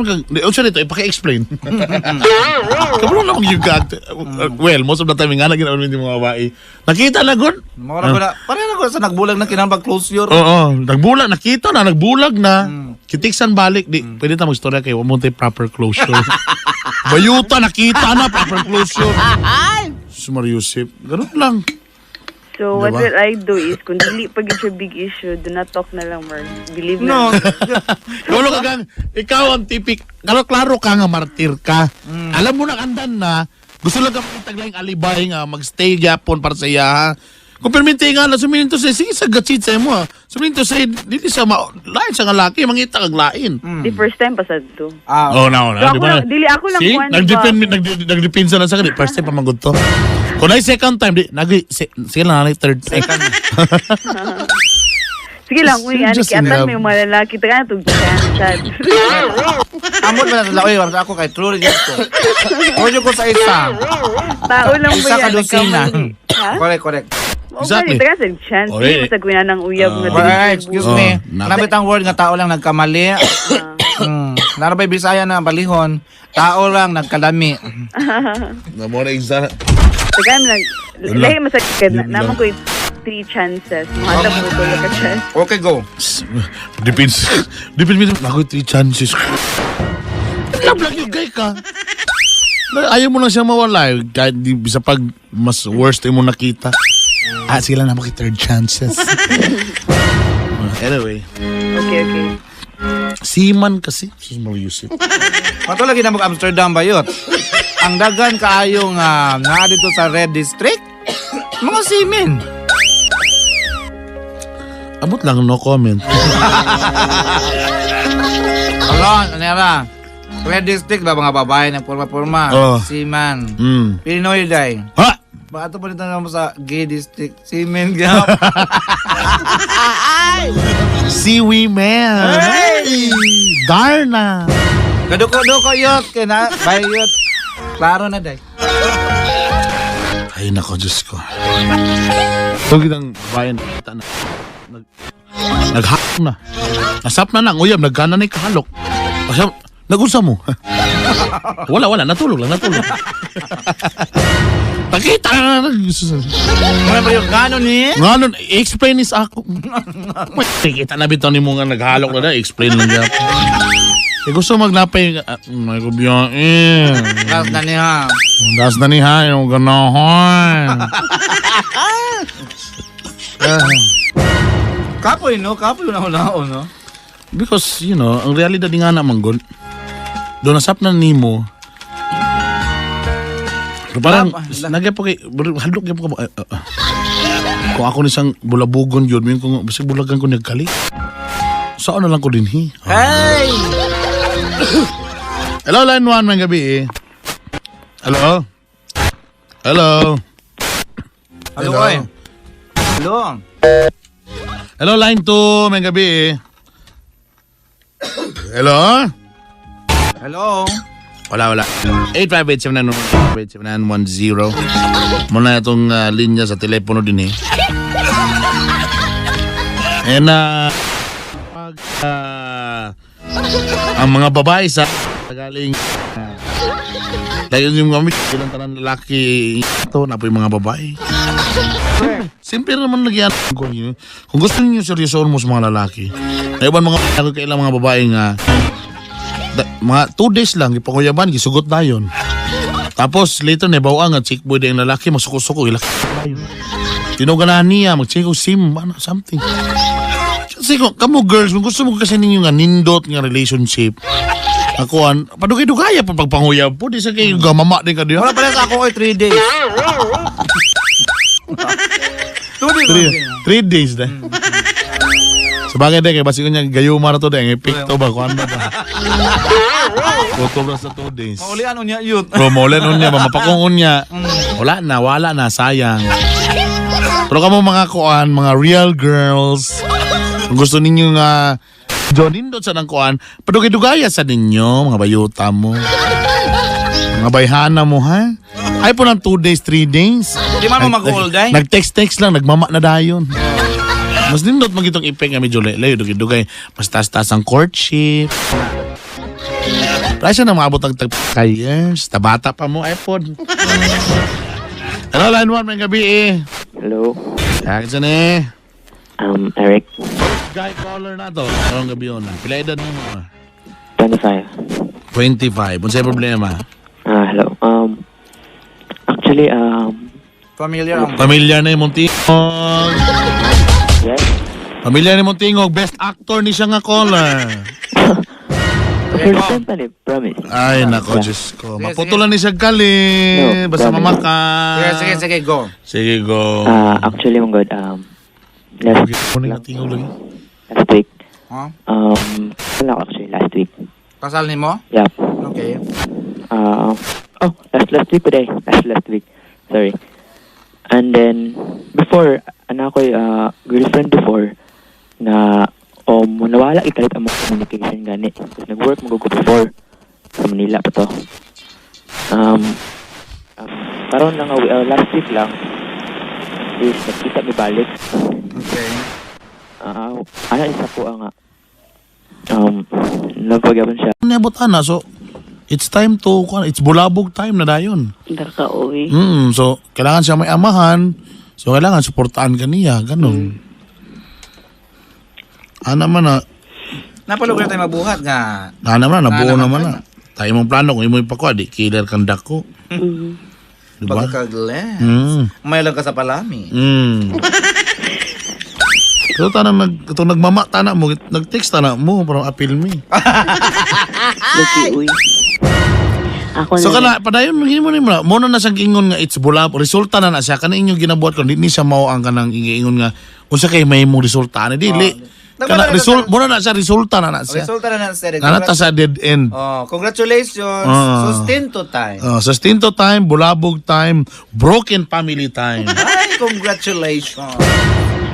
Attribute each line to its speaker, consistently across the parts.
Speaker 1: Di, unsa nito, ipaki-explain. Kabalo na kung you got, well, most of the time, nga na ginawa yung mga babae. Nakita na, good.
Speaker 2: Mura ko na, pareho na ko sa nagbulag na kinahanglan closure.
Speaker 1: Oo, nagbulag, nakita na, nagbulag na. Kitiksan balik, di, pwede ta magstorya kay wa mo tay proper closure. Bayuta, nakita na, proper closure. Sumar Yusip, ganun lang.
Speaker 3: So, what
Speaker 1: Diba?
Speaker 3: will I do is, kung dili pa gyud siya big issue, do not talk na lang, Mark. Believe
Speaker 2: No.
Speaker 3: na.
Speaker 1: Lolo ka gang, ikaw ang tipik, klaro, klaro ka nga martir ka. Alam mo na andan na, gusto lang ka makitaglaing alibay nga, magstay gyapon para sa iya ha. Kung perminti nga na, suminin to say, sige sa gatsid sa imo ha. Suminin to say, dili sa ma, lain sa nga laki, mangita kag lain.
Speaker 3: The first time pasad to.
Speaker 2: Ah,
Speaker 1: Oh, no, no,
Speaker 3: So,
Speaker 1: di
Speaker 3: ako
Speaker 1: ba?
Speaker 3: lang, dili ako lang
Speaker 1: See?
Speaker 3: kuwan,
Speaker 1: Nagdepend,
Speaker 3: diba?
Speaker 1: nagdepend sa na sa kanila. First time pa manggod to. Kung na second time, di, nag, sige lang, na third time.
Speaker 3: Sige lang, uy,
Speaker 1: You're
Speaker 3: ano,
Speaker 1: just in
Speaker 3: kiatan
Speaker 1: love.
Speaker 3: may mga lalaki. Taga na tug chance, chat.
Speaker 2: Amot man na sila, oy, wala ako kay true rin ko. Oy, ko sa isa.
Speaker 3: Tao lang ba
Speaker 2: Isa
Speaker 3: yan?
Speaker 2: ka dosina.
Speaker 3: Nagkamali. Ha?
Speaker 2: Correct, correct.
Speaker 1: Exactly.
Speaker 3: Exactly. Taga sa chance.
Speaker 1: Correct.
Speaker 3: Dili mo sa gwina ng uyab nga dili.
Speaker 2: Alright, excuse
Speaker 1: Oh,
Speaker 2: me.
Speaker 1: nako.
Speaker 2: Nabit ang word nga tao lang nagkamali. Narabay Bisaya na balihon. Tao lang nagkalami.
Speaker 1: Na mo na exact.
Speaker 3: Taga mo lang.
Speaker 1: Yun lang.
Speaker 3: Lahi mo sa
Speaker 1: Yun lang.
Speaker 3: Naman ko three chances. Mga mo tulo ka chance.
Speaker 2: Okay, go.
Speaker 1: Depends. Depends. Ako, three chances. Love lang yung guy ka. Ayaw mo lang siya mawala. Eh. Kahit di, bisa pag mas worst mo nakita. Ah, sige lang naman kay third chances. Anyway.
Speaker 3: Okay.
Speaker 1: Seaman kasi. Sus Yusip.
Speaker 2: Pato lagi na mag Amsterdam bayot. Ang dagan kaayo nga naa dito sa Red District. Mga seamen.
Speaker 1: Abot lang, no comment.
Speaker 2: Alon, ano ra? Red District ba mga babae ng porma-porma?
Speaker 1: Oh.
Speaker 2: Seaman. Pinoy day.
Speaker 1: Ha!
Speaker 2: Ba ato pa nito naman sa gay district. Seaman gyap.
Speaker 1: Sea women.
Speaker 2: Hey!
Speaker 1: Darna.
Speaker 2: Kaduko-duko yot kay na bayot. Klaro na day.
Speaker 1: Ay, nako, Diyos ko. Ito kitang bayan, kita na. Naghack na. Nasap na nang uyab, nagkana na kahalok. Asya, nagunsa mo. Wala, wala, natulog lang, natulog. Nakita na na.
Speaker 2: Muna ba yung gano ni?
Speaker 1: Nga nun, explain is ako. Kita na bitaw ni mo nga naghalok na na, explain lang yan. Eh, gusto maglapay, may kubiyain.
Speaker 2: Last na niya.
Speaker 1: Das na niya yung ganahan.
Speaker 2: Kapoy no, kapoy na una no.
Speaker 1: Because, ang realidad nga naman, gol, doon nasap na nimo, pero parang, nagya po kay, hadlok gyud po ka, eh, ah. Kung ako ni isang bulabugon yun, min kung, basta bulagan ko nagkali. Saan na lang ko din, hi?
Speaker 2: Hey!
Speaker 1: Hello, line 1, may gabi eh. Hello? Hello?
Speaker 2: Hello, oy. Hello.
Speaker 1: Hello, line 2, may gabi eh. Hello?
Speaker 2: Hello.
Speaker 1: Wala, wala. 858-7910. Muna itong linya sa telepono din eh. And pag, ang mga babae sa galing dahil yung gamit bilang tanan lalaki ito na po yung mga babae. Simple naman lagi yan. Kung gusto niyo seryosoon mo sa mga lalaki, na iban mga ako kailang mga babae nga da, mga 2 days lang gipakuyaban gisugot na yun. Tapos later na bawa nga chick boy ang lalaki masuko-suko ilaki dayon. Tinuganahan niya mag-check og sim ano something. Kasi kung kamo girls, kung gusto mo kasi ninyo nga nindot nga relationship, akuan, padugay-dugaya pa pagpanguyab po, di sa kayo gamama din ka diya.
Speaker 2: Wala pala sa ako oy 3 days. 2 days.
Speaker 1: 3 days na. Sa bagay din, kay basi ko niya, gayuma na to din, epekto ba, kuan ba ba? Tutob na sa 2 days.
Speaker 2: Maulian unya yut.
Speaker 1: Bro, maulan unya, ba, mapakong unya. Wala na, sayang. Pero kamo mga kuan, mga real girls, kung gusto ninyo nga jonindot sa nang kuan, padugay-dugaya sa ninyo, mga bayuta mo. Mga bayhana mo, ha? Ay po ng 2 days, 3 days.
Speaker 2: Di man mo mag-all day.
Speaker 1: Nag-text-text lang, nagmama na dayon. Mas nindot magitong ipeng nga medyo layo, dugay-dugay. Mas taas-taas ang courtship. Pero na maabot ang tag kay years. Tabata pa mo, iPhone. Hello, line 1, may gabi eh.
Speaker 4: Hello.
Speaker 1: Kaya eh.
Speaker 4: Eric,
Speaker 1: Guy caller na to. Karong gabi yun. Pila edad mo mo?
Speaker 4: 25.
Speaker 1: 25. Unsay problema?
Speaker 4: Hello. Actually,
Speaker 2: Familiar ang
Speaker 1: Pamilya na yung Montingog.
Speaker 4: Yes.
Speaker 1: Pamilya ni Montingog. Best actor ni siya nga caller.
Speaker 4: First time pa ni, promise.
Speaker 1: Ay, nako, Diyos ko. Maputulan ni siya kali.
Speaker 4: No,
Speaker 1: Basta
Speaker 4: promise.
Speaker 1: mamaka.
Speaker 2: Sige, sige, sige, go.
Speaker 1: Sige, go.
Speaker 4: Actually, my God, last,
Speaker 1: Okay, kunin ang tingog lagi.
Speaker 4: last week,
Speaker 2: Huh?
Speaker 4: wala ko actually, last week.
Speaker 2: Kasal ni mo?
Speaker 4: Yeah.
Speaker 2: Okay.
Speaker 4: Oh, last last week today. Last last week. Sorry. And then, before, ano ko, girlfriend before, na, nawala ikalit ang mga communication gani. Tapos nag-work magugo before. Sa Manila pa to. Um, um, karon lang, last week lang, is nagkita mi balik.
Speaker 2: Okay.
Speaker 4: Ana isa ko ang, nagpagyaban siya.
Speaker 1: Niabot ana, so it's time to, it's bulabog time na dayon.
Speaker 3: Darka oy.
Speaker 1: So, kailangan siya may amahan. So, kailangan suportaan ka niya. Ganun. Ana man na,
Speaker 2: Napalugod na tayo mabuhat nga.
Speaker 1: ana man na, nabuo
Speaker 2: Ana
Speaker 1: naman
Speaker 2: man
Speaker 1: na. Tayo mong plano, kung imo ipakuha, di killer kang dako. Diba?
Speaker 2: Pagkaglen. May lang ka sa palami.
Speaker 1: Ito tanang nag ito nagmama tana mo, nag-text tana mo parang appeal me.
Speaker 3: Lagi uy. Ako
Speaker 1: So
Speaker 3: na.
Speaker 1: kana padayon mo mo ni mo na na siyang giingon nga it's bulab resulta na na siya kana inyong ginabuhat kon di ni siya mao ang kanang giingon nga unsa kay may imong resulta ani dili. Kana result mo na na siya resulta na na siya.
Speaker 2: Resulta na na sir.
Speaker 1: Kana ta sa dead end.
Speaker 2: Oh, congratulations.
Speaker 1: Ah.
Speaker 2: Sustento time.
Speaker 1: Oh, sustento time, bulabog time, broken family time.
Speaker 2: Ay, congratulations.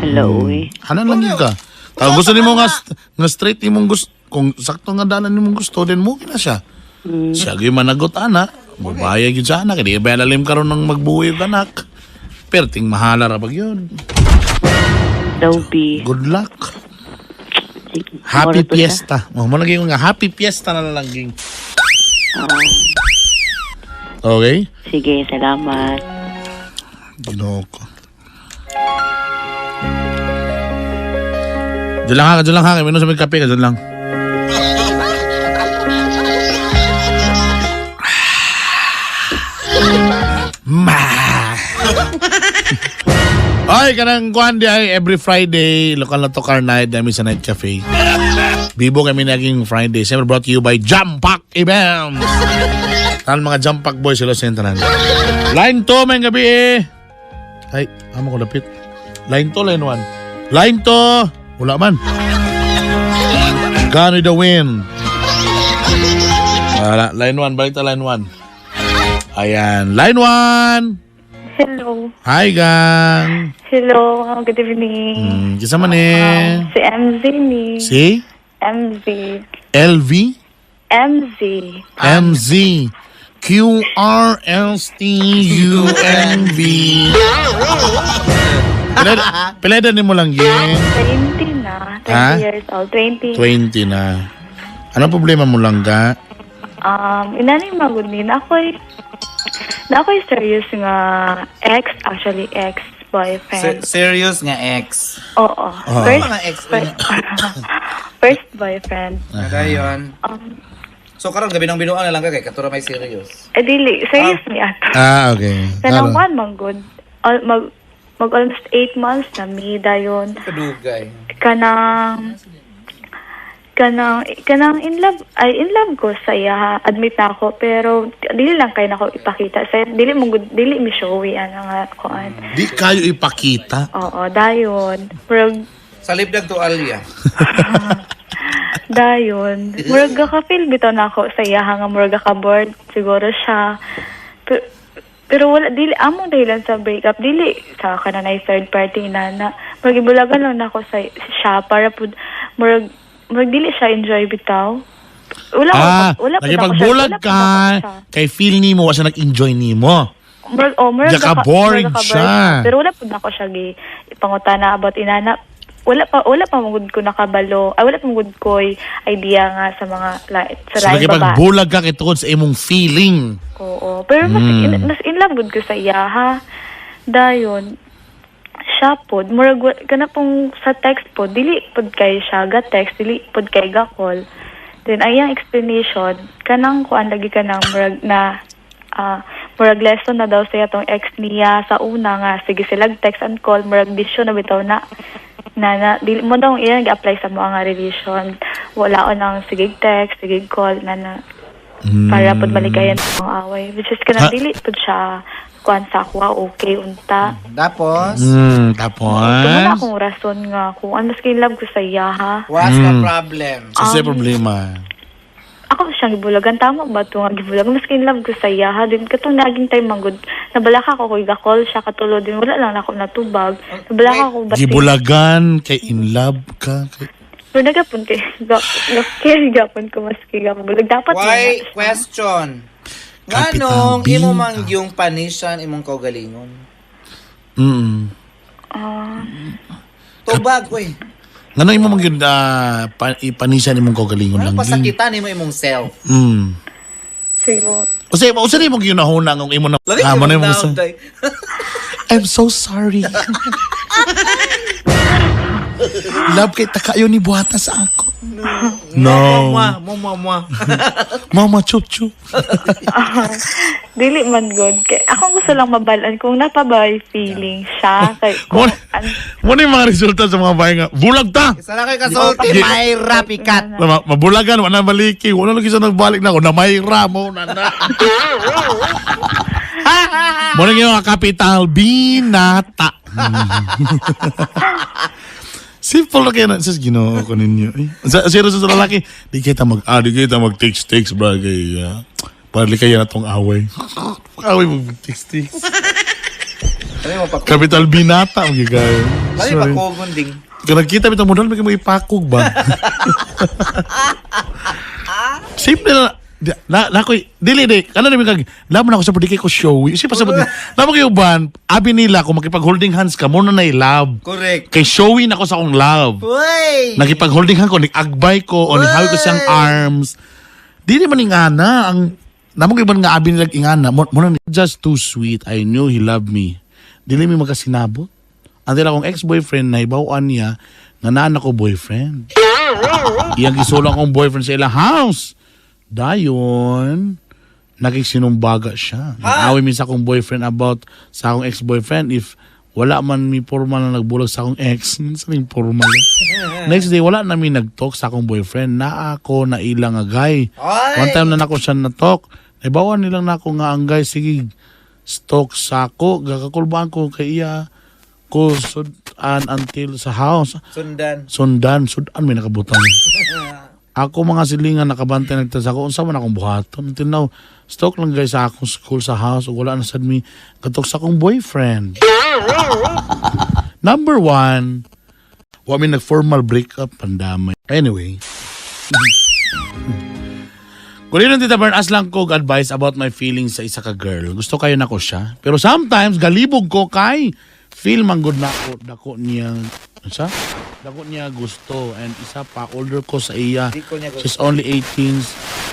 Speaker 3: Hello uy.
Speaker 1: Hanan lang yun ka. Tao gusto nimo nga nga straight imong gusto kung sakto nga dalan nimong gusto then mo kina siya. Siya gyud managot ana, mubayad gyud sa anak, di ba lalim karon ng magbuhi og anak. Perting mahala ra pag yun.
Speaker 3: Daw be.
Speaker 1: Good luck.
Speaker 3: Sige,
Speaker 1: Happy
Speaker 3: mora to siya.
Speaker 1: Fiesta. Oh, mo lagi nga happy fiesta na lang ging. Okay?
Speaker 3: Sige, salamat.
Speaker 1: Ginoo ko. Diyan lang ha, diyan lang ha. Minom sa may kape ka, diyan lang. Ma! Ay, kanang kuan di ay every Friday, lokal na to car night namin sa Night Cafe. Bibo kami naging Friday. Siyempre brought to you by Jump Pack Events. Tanan mga Jump Pack boys sila sa tanan. Line 2, may gabi eh. Ay, amo ko lapit. Line 2, line 1. Line 2! Wala man. Gone with the wind. Wala. Line 1, balik ta line 1. Ayan. Line 1!
Speaker 5: Hello.
Speaker 1: Hi, gang!
Speaker 5: Hello. Good evening.
Speaker 1: Kisa man eh.
Speaker 5: Si MZ ni.
Speaker 1: Si?
Speaker 5: MZ.
Speaker 1: LV?
Speaker 5: MZ.
Speaker 1: MZ. Q R S T U N V. Pila ni mo lang yun?
Speaker 5: 20 na. 20
Speaker 1: Ha?
Speaker 5: years old. 20.
Speaker 1: 20 na. Anong problema mo lang ga?
Speaker 5: Inani magud ni na ako'y na ako'y serious nga ex, actually ex boyfriend.
Speaker 2: Serious nga ex.
Speaker 5: Oo.
Speaker 1: Ah.
Speaker 5: First,
Speaker 2: Mga ex.
Speaker 5: first, first boyfriend.
Speaker 2: Dayon. So karon gabi nang binuang na lang ka kay katura may serious.
Speaker 5: Eh, dili. Serious ni ato.
Speaker 1: Ah, okay.
Speaker 5: Kanang
Speaker 1: Ano?
Speaker 5: one man good. All, mag almost 8 months na mi dayon.
Speaker 2: Kadugay.
Speaker 5: Kanang kanang kanang in love ay in love ko sa iya ha. Admit na ako pero dili lang kay nako ipakita sa dili mo gud dili mi showy ana nga kuan.
Speaker 1: Di kayo ipakita.
Speaker 5: Oo, dayon. Murag
Speaker 2: Salip dag tualya.
Speaker 5: dayon. Murag ka feel bitaw na ako sa iya ha, nga murag ka bored siguro siya. Pero, pero wala dili among dahilan sa breakup dili sa kanang third party na na murag ibulagan lang nako sa siya para pud murag murag dili siya enjoy bitaw. Wala
Speaker 1: Ah,
Speaker 5: wala pud ako siya-
Speaker 1: nagipagbulag
Speaker 5: wala pud
Speaker 1: ka,
Speaker 5: ako siya.
Speaker 1: kay feel nimo wa siya nag-enjoy nimo.
Speaker 5: Murag, oh, murag
Speaker 1: Diya ka boring
Speaker 5: murag
Speaker 1: siya.
Speaker 5: Pero wala pud ako siya gi ipangutana about inana. wala pa man gud ko nakabalo, ay, wala pa man gud ko idea nga sa mga sa
Speaker 1: So,
Speaker 5: laing babae.
Speaker 1: nakipagbulag ka kay tungod sa imong feeling.
Speaker 5: Oo. Pero mas in love gud ko sa iya, ha. Dayon, siya pod, murag kana pong sa text pod, dili pod kay siya ga text, dili pod kay ga call. Then ay ang explanation, kanang kuan lagi, kanang murag na murag lesson na daw siya tong ex niya sa una nga sige sila text and call, murag bisyo na bitaw na na, na dili mo daw iya gi-apply sa mga nga relation, wala nang sige text, sige call na na para pud malikayan ang away, which is kanang
Speaker 1: Ha?
Speaker 5: dili pud siya kuan sa ako, okay unta.
Speaker 2: Tapos,
Speaker 1: Tapos?
Speaker 5: So, wala akong rason nga kung ano, maski in love ko sa iya, ha.
Speaker 2: What's the problem?
Speaker 1: Sa problema.
Speaker 5: Ako siyang gibulagan. Tama ba ito nga gibulagan? Maski in love ko sa iya, ha. Din, katong naging time manggod, nabalaka ko kung call siya katulo din. Wala lang ako natubag. Nabalaka ko ba?
Speaker 1: Gibulagan kay in love ka. Kay.
Speaker 5: Pero nagapon kay, ga, carry gapon ko maski gabulag. Dapat
Speaker 2: Why?
Speaker 5: lang na siya.
Speaker 2: Question.
Speaker 1: Kapitan
Speaker 2: Nganong imo
Speaker 1: Binta.
Speaker 2: man yung panishan imong kaugalingon?
Speaker 5: Ah,
Speaker 2: Tubag, uy.
Speaker 1: Ngano imo man gyud ipanisan imong kaugalingon
Speaker 2: Ano
Speaker 1: lang?
Speaker 2: pasakitan nimo imong self?
Speaker 5: Siguro.
Speaker 1: Usa usa nimo gyud nahuna ng imo na
Speaker 2: Lagi
Speaker 1: mo na
Speaker 2: mo
Speaker 1: imong I'm so sorry. Love kay takayo ni buhata sa ako. No.
Speaker 2: Mwa, mwa, mwa, mwa.
Speaker 1: Mama chup chup.
Speaker 5: Dili man good. Kay, ako gusto lang mabalaan kung napabay feeling siya. Kay, kung,
Speaker 1: Mo mo na yung mga resulta sa mga bahay nga. Bulag ta!
Speaker 2: Isa na kay kasulti, Myra Pikat.
Speaker 1: Mabulagan, wala maliki. Wala lagi sa nagbalik na ako. Namayra mo na na. Mo na yung mga kapital, binata. Simple lang kayo na. Sus, Ginoo ko ninyo. Eh. Sa sa lalaki, di kita mag text text bro kay para li kayo na tong away. Away mag text text.
Speaker 2: Kami mo pa.
Speaker 1: Kapital binata ang gigayo.
Speaker 2: Kami
Speaker 1: Sorry.
Speaker 2: pa kogon ding.
Speaker 1: Kung nagkita bitaw mo doon, may mo ipakog ba? Simple na. Na, na ko, dili, di, ano namin kag, laman ako sa pwede ko showy. Isip pa sa pwede, laman kayo ban, abi nila, kung makipag-holding hands ka, muna na love.
Speaker 2: Correct.
Speaker 1: Kay showy na ko sa akong love.
Speaker 2: Uy!
Speaker 1: Nakipag-holding hand ko, nag-agbay ko, o nihawi ko siyang arms. Dili man ingana, ang, namang iban nga abi nila ingana, mo, mo na, just too sweet, I knew he loved me. Dili mi magkasinabot. Ang tila akong ex-boyfriend na ibawaan niya, nga naan ako boyfriend. Iyang gisulang akong boyfriend sa ilang house. Dayon, naging siya. Nag-away mi sa akong boyfriend about sa akong ex-boyfriend if wala man mi formal na nagbulag sa akong ex. Sa ning formal, eh. Next day, wala na mi nag-talk sa akong boyfriend. Na ako na ilang nga guy.
Speaker 2: Ay!
Speaker 1: One time na nako siya na-talk. Naibawan nilang nako nga ang guy, sige, stalk sa ako. Gakakulbaan ko kay iya ko sudan until sa house.
Speaker 2: Sundan.
Speaker 1: Sundan, sudan may nakabutang. Ako mga silingan nakabantay nagtas ako unsa man akong buhaton until now stalk lang guys sa akong school sa house ug wala na sad mi katok sa akong boyfriend. Number one, wa mi nag-formal breakup pandamay. Anyway. Kung yun, Tita Bern, as lang ko advice about my feelings sa isa ka girl. Gusto kayo na ko siya. Pero sometimes, galibog ko kay feel man good na ako. Dako niya, ano sa? Dako niya gusto. And isa pa, older ko sa iya.
Speaker 2: Di ko niya gusto.
Speaker 1: She's only 18.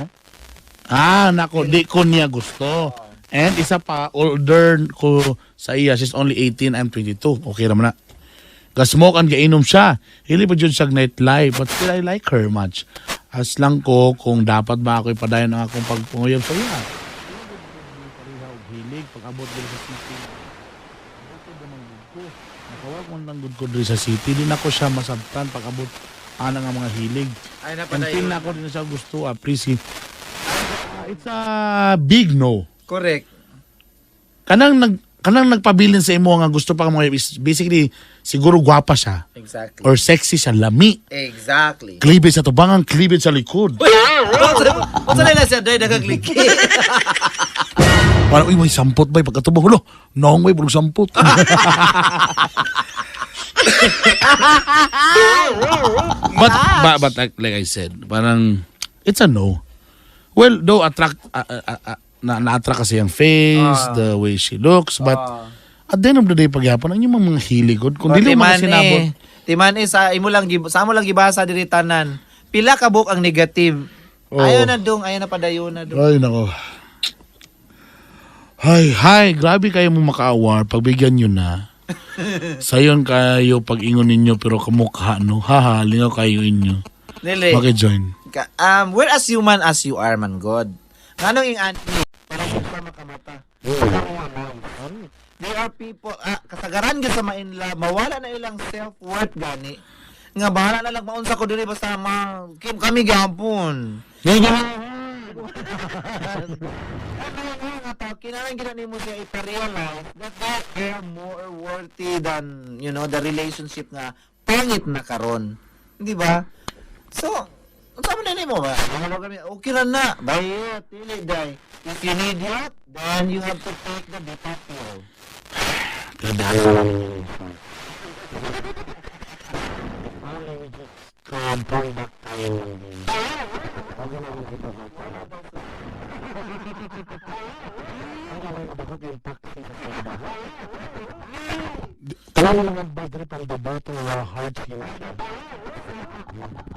Speaker 1: Huh? Ah, nako, di ko niya gusto. And isa pa, older ko sa iya. She's only 18, I'm 22. Okay naman na. Gasmoke ang gainom siya. Hili pa jud siya nightlife. But still, I like her much. As lang ko kung dapat ba ako ipadayon ang akong pagpanguyab sa iya. Hilig, pag-abot diri sa city. Bukod naman gud ko. Nakawag man lang gud ko diri sa city. Di na ko siya masabtan pag-abot ana nga mga hilig.
Speaker 2: Ay,
Speaker 1: And
Speaker 2: napadayon.
Speaker 1: feel na ako din na siya gusto, appreciate. It's a big no.
Speaker 2: Correct.
Speaker 1: Kanang nagpabilin sa imo nga gusto pa ka mga is basically siguro gwapa siya or sexy siya, lami. Cleavage sa tubangan, cleavage sa likod.
Speaker 2: Uy! Unsa na siya day nagagliki?
Speaker 1: Parang, uy, may sampot ba? Pagkatubang, hulo, noong may burog sampot. But like I said, parang, it's a no. Well, though, attract, na-attract kasi ang face, the way she looks, but at the end of the day, pagyapon, ang yung mga hiligod, kung dili mo
Speaker 2: man
Speaker 1: sinabot,
Speaker 2: eh. Timan is sa imo lang sa amo lang gibasa diri tanan. Pila ka buok ang negative.
Speaker 1: Oo.
Speaker 2: Ayaw na dong, ayaw na padayon na dong.
Speaker 1: Ay, nako. Ay, hi, grabe kayo mo makaawar. Pagbigyan nyo na. Sayon kayo pag-ingon ninyo pero kamukha, no? Haha, lingaw kayo inyo.
Speaker 2: Dili.
Speaker 1: Maki-join.
Speaker 2: We're as human as you are, man God. Nganong ing ani? Parang pa makamata. There are people, kasagaran gyud sa ma-in love, mawala na ilang self-worth gani. Nga bahala na lang maunsa ko diri basta ma kim kami gyapon. Kinahanglan gyud nimo siya ipa-realize that they are more worthy than, the relationship nga pangit na karon. Di ba? So, unsa man nimo ba? Mga kami, okay ra na. Bayot, dili day. If you need help, then you have to take the bitter pill.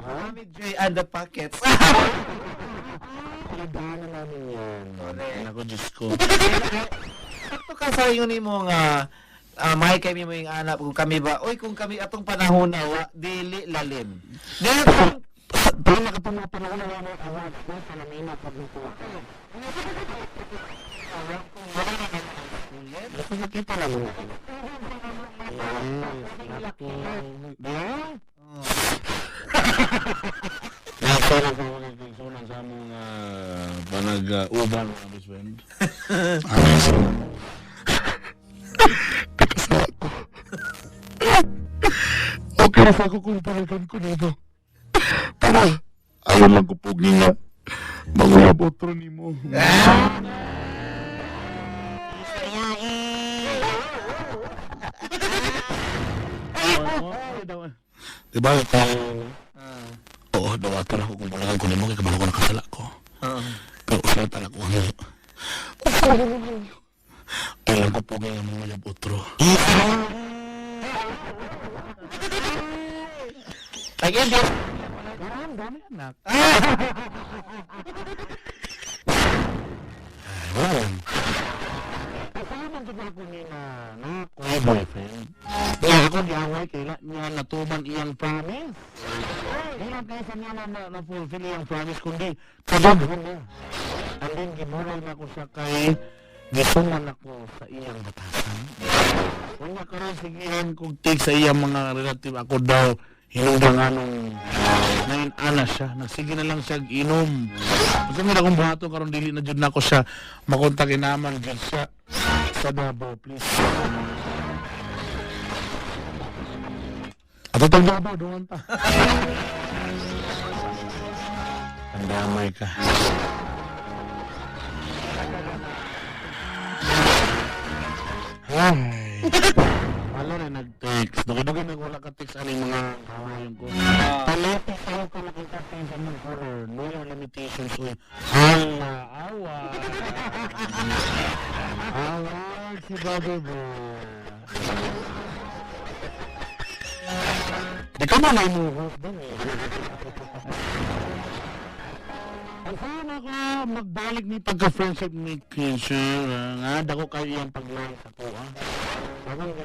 Speaker 2: Mami Joy and the pockets.
Speaker 1: Nako, Diyos ko.
Speaker 2: Ato ka sa ingon nimo nga may kami mo yung anak kung kami ba oy kung kami atong panahon na wa, dili lalim. Dili
Speaker 1: Nasa lang sa mga kigsunan sa among panag-uban mga best friend. Nakasala ko. Okay na sa ako kung palitan ko nito. Pero, ayaw lang ko pugi nga. Manguyab otro nimo. Diba? Oo, dawatan ako kung palagan ko nimo kay kabalo ko nakasala ko. Pero usahay talaga ko ang Alam ko po ngayon mga yab otro.
Speaker 2: Again, di
Speaker 1: Dami anak. Ay, wala lang. Kasama jud ako ni na na ko boyfriend. Kaya ako giaway kay na niya natuman iyang promise. Di lang kaysa niya na fulfill iyang promise kundi kadaghan na. And then gibural na ko siya kay gisuman ako sa iyang batasan. Wala karon sigihan kog take sa iyang mga relative ako daw hinungdan nganong ngayon ana siya nagsige na lang siya og inom. Unsa man akong buhaton karon dili na jud nako siya makontak inaman jud siya sa Davao, please. Ato tang Davao doon ta. Ang damay ka. Ay. Wala na nag-text. Dugay-dugay na wala ka text aning mga kawayan ko. Palete sa'yo ka nakita sa mga horror. No your limitations. Uy. Hala, awa. Awa, si Brother Bro. Di ka man ay muhok dun eh. Ang sana ko magbalik ni pagka-friendship ni Kisha. Nga, dako kayo iyang pag-like ako ah. Sabi nga,